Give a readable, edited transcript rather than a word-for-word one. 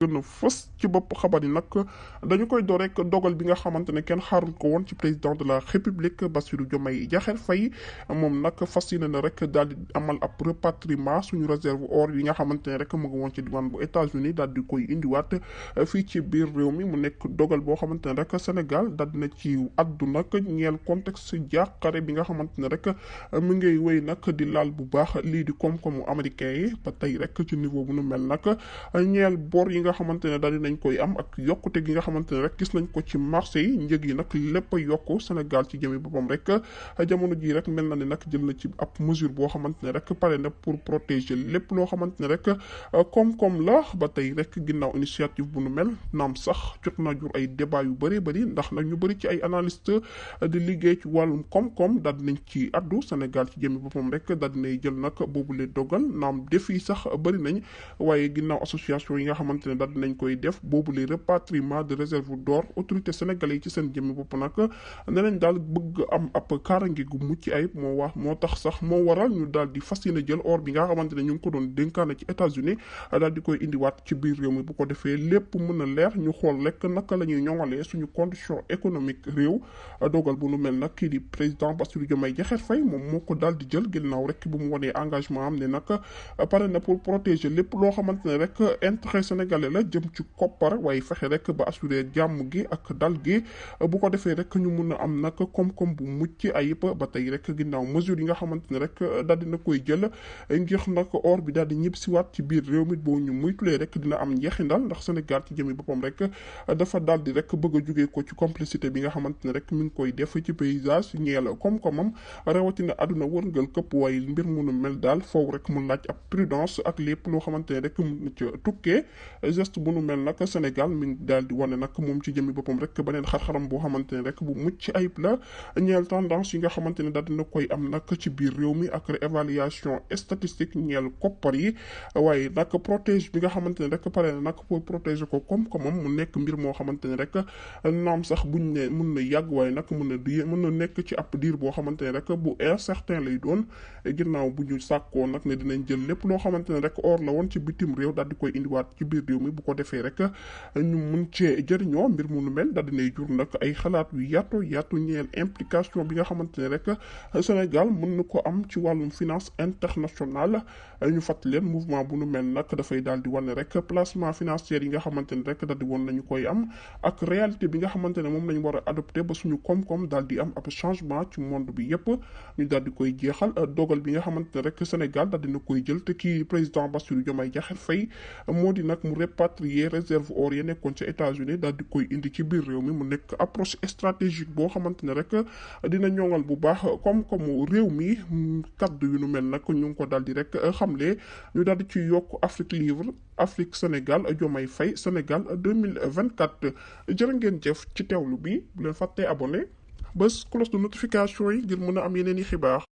gën a fës ci bopp xabar yi nag dañu koy door rek dogal bi nga xamante ne kenn xaarul ko woon ci président de la république Bassirou Diomaye Diakhar Faye moom nag fas yéene na rek daal di amal ab rapatriement suñu réserve or yi nga xamante ne rek mu ngi woon ci diwaan bu États-Unis daal di koy indiwaat fii ci biir réew mi mu nekk dogal boo xamante ne rek Sénégal daal dina ci addu nag ñeel contexte jàqare bi nga xamante ne rek mu ngay wéy nag di laal bu baax lii di koom-koomu américain yi ba tey rek ci niveau bu nu mel nag ñeel bor yi nga xamante ne daal dinañ koy am ak yokkute gi nga xamante ne rek gis nañ ko ci marché yi njëg yi nag lépp a yokku Sénégal ci jëmi boppam rek jamono ji rek mel na ne nag jël na ci ab mesure boo xamante ne rek pare na pour protéger lépp loo xamante ne rek koom-koom la ba tey rek ginnaaw initiative bu nu mel naam sax jot na jur ay débat yu bëree bëri ndax nag ñu bëri ci ay analyste di liggéey ci wàllum koom-koom daal dinañ ci addu Sénégal ci jëmi boppam rek daal dinay jël nag boobule dogal naam défi sax bëri nañ waaye ginnaaw association yi nga xamante ne daal dinañ koy def boobu les rapatriement de réserve d'or autorité sénégalais yi ci seen jëmmi bopp nag ne nañ daal bëgg am ab kaarange gu mucc ayib moo tax sax moo waral ñu daal di fas yéene jël or bi nga xamante ne ñu ngi ko doon dénkaane ci États-Unis daal di koy indiwaat ci biir réew mi bu ko defee lépp mën a leer ñu xool rek naka la ñuy ñoŋalee suñu condition économique réew dogal bu nu mel nag kii di président Bassirou Diomaye Diakhar Faye moom moo ko daal di jël ginnaaw rek bu mu wanee engagement am ne nag pare na pour protéger lépp loo xamante ne rek intérêt sénégalais la jëm ci koppar waaye fexe rek ba assurer jàmm gi ak dal gi bu ko defee rek ñu mun a am nag koom-koom bu mucc ayib ba tey rek ginnaaw mesure yi nga xamante ne rek daal dina koy jël ngir nag or bi daal di ñib siwaat ci biir réew mi boo ñu muytulee rek dina am njeexindal ndax Sénégal ci jëmi boppam rek dafa daal di rek bëgg a jugee ko ci complicité bi nga xamante ne rek mi ngi koy def ci paysage ñeel koom-koomam rawatina àdduna wërngal këpp waaye mbir munu mel daal foofu rek mu laaj ab prudence ak lépp loo xamante ne rek mun na ca tukkee geste bu nu mel nag Sénégal mi ngi daal di wane nag moom ci jëmmi boppam rek beneen xar-xaram boo xamante ne rek bu mucc ayib la ñeel tendance yi nga xamante ne daal dina koy am nag ci biir réew mi ak évaluation statistique ñeel koppar yi waaye nag protège bi nga xamante ne rek pare na nag pour protéger ko koom-koomam mu nekk mbir moo xamante ne rek naam sax buñ ne mun na yàgg waaye nag mën na nekk ci ab diir boo xamante ne rek bu incertain lay doon ginnaaw bu ñu sàkkoo nag ne dinañ jël lépp loo xamante ne rek or la woon ci bitim réew daal di koy indiwaat ci biir réew mi bu ko defee rek ñu mun cee jëriñoo mbir mu nu mel daal dinay jur nag ay xalaat yu yaatu ñeel implication bi nga xamante ne rek Sénégal mën na ko am ci wàllum finance internationale ñu fàttali leen mouvement bu nu mel nag dafay daal di wane rek placement financier yi nga xamante ne rek daal di woon nañu koy am ak réalité bi nga xamante ne moom lañu war a adopté ba suñu koom-koom daal di am ab changement ci monde bi yépp ñu daal di koy jeexal dogal bi nga xamante ne rek Sénégal daal dina koy jël te kii président Bassirou Diomaye Diakhar Faye moo di nag mu répatrier réserve or ya nekkoon ca États-Unis daal di koy indi ci biir réew mi mu nekk approche stratégique boo xamante ne rek dina ñoŋal bu baax comme réew mi kaddu yu nu mel nag ñu ngi ko daal di rek xamle ñu daal di ci yokk Afrique libre Afrique Sénégal Diomaye Faye Sénégal 2024 jërë ngeen jëf ci teewlu bi bu leen fàttee abonné bés cloche de notification yi ngir mën a am yeneen i xibaar.